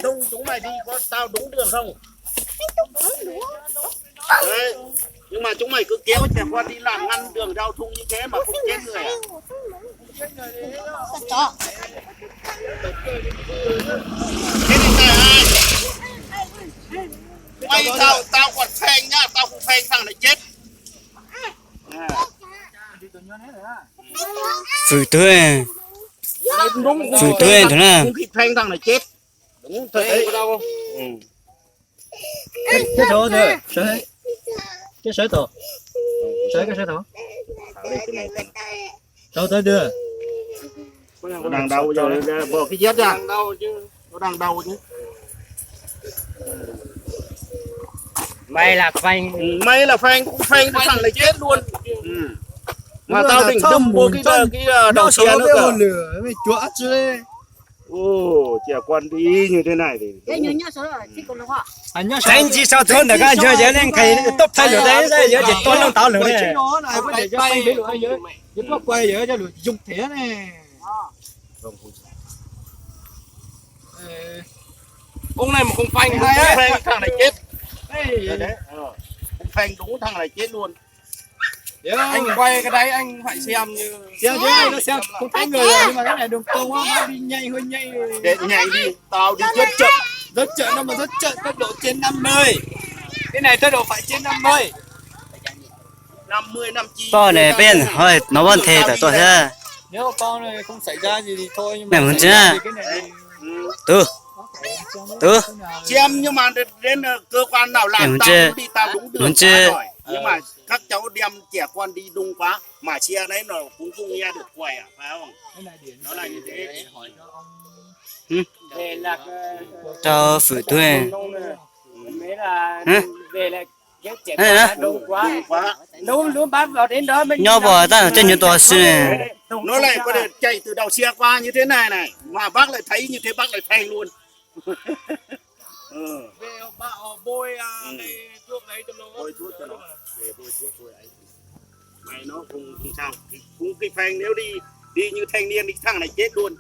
Thung chúng mày đi có tao đúng đường không? Đấy. Nhưng mà chúng mày cứ kéo chèn qua đi làm ngăn đường giao thông như thế mà không chết người à? Chết thì sao hả? Mày tao, tao còn phanh nhá, tao không phanh thằng này chết. Phử Tuế, Phử Tuế thôi na. Chết. Chết rồi, chết rồi, chết rồi. Sới cái sới thầu. Thầu tới đưa. Nó đang đau giờ, bỏ cái dép ra. Nó đang đau chứ. Mày là phanh. Ừ, mày là phanh, cũng phanh, thằng này chết luôn. Ừ. Mà tao định đâm vô cái, cái, cái, ờ, đầu xe nữa cơ. Mày chúa ắt chứ. Ồ, trẻ con đi như thế này thì đúng. Tránh chỉ sau thôn được các anh chơi, nên thầy tốc thay lửa đấy, giờ chỉ tôi lông táo lửa này. Ông này mà không phanh, không phanh thằng này chết. Đấy, ờ. Không phanh đúng thằng này chết luôn. Anh quay cái đấy anh phải xem như. Xem chứ, nó xem không thấy người rồi, nhưng mà cái này đường cong quá, nó đi nhanh hơi nhanh. Để nhảy đi, tao đi rất chậm. Rất chậm, nó mà rất chậm, tốc độ trên năm mươi. Cái này tốc độ phải trên năm mươi. Năm mươi, năm chín. Koj ne peb hov no vaj the tawm tuaj thiab. Nếu con không xảy ra gì thì thôi, nhưng mà Nws mus ntsia. Tus, tus. Xem nhưng mà đến, đến, ờ, cơ quan nào làm tao cũng đi, tao đúng đường xá rồi. Nhưng mà các cháu đem trẻ con đi đông quá, mà xe đấy nó cũng không nghe được quay à, phải không? Nó là như thế. Rau Phử Tuế. Hả? Hả? Nyob pom tab tej nyuag tus xwb. Nó lại có thể chạy từ đầu xe qua như thế này này, mà bác lại thấy như thế bác lại phanh luôn. Ờ. Bôi thuốc cho nó. Về bôi thuốc, bôi ấy. Mày nó không, không sao. Thì cũng cái phanh nếu đi, đi như thanh niên đi thẳng này chết luôn.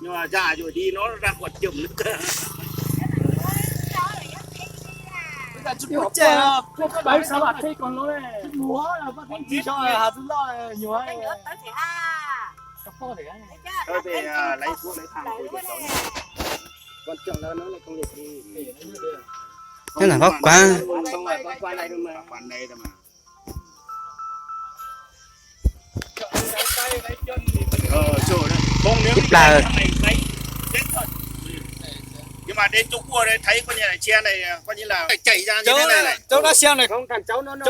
Nhưng mà già rồi đi nó ra còn chậm nữa. Ui, ua cas tsis muaj cai, tsis muaj cai, tsis muaj, tsis so has txwj loj nyuam. Thôi thì, à, lấy thuốc lấy thang rồi cho cháu. Quan trọng là nó là công việc gì. Thế là bác quán. Bác quán đây thôi mà. Bác quán đây thôi mà. Ib plag. Nhưng mà đến Trung Quốc đây thấy coi như là xe này coi như là chạy ra như thế này này. Cháu nó xe này không, thằng cháu nó, nó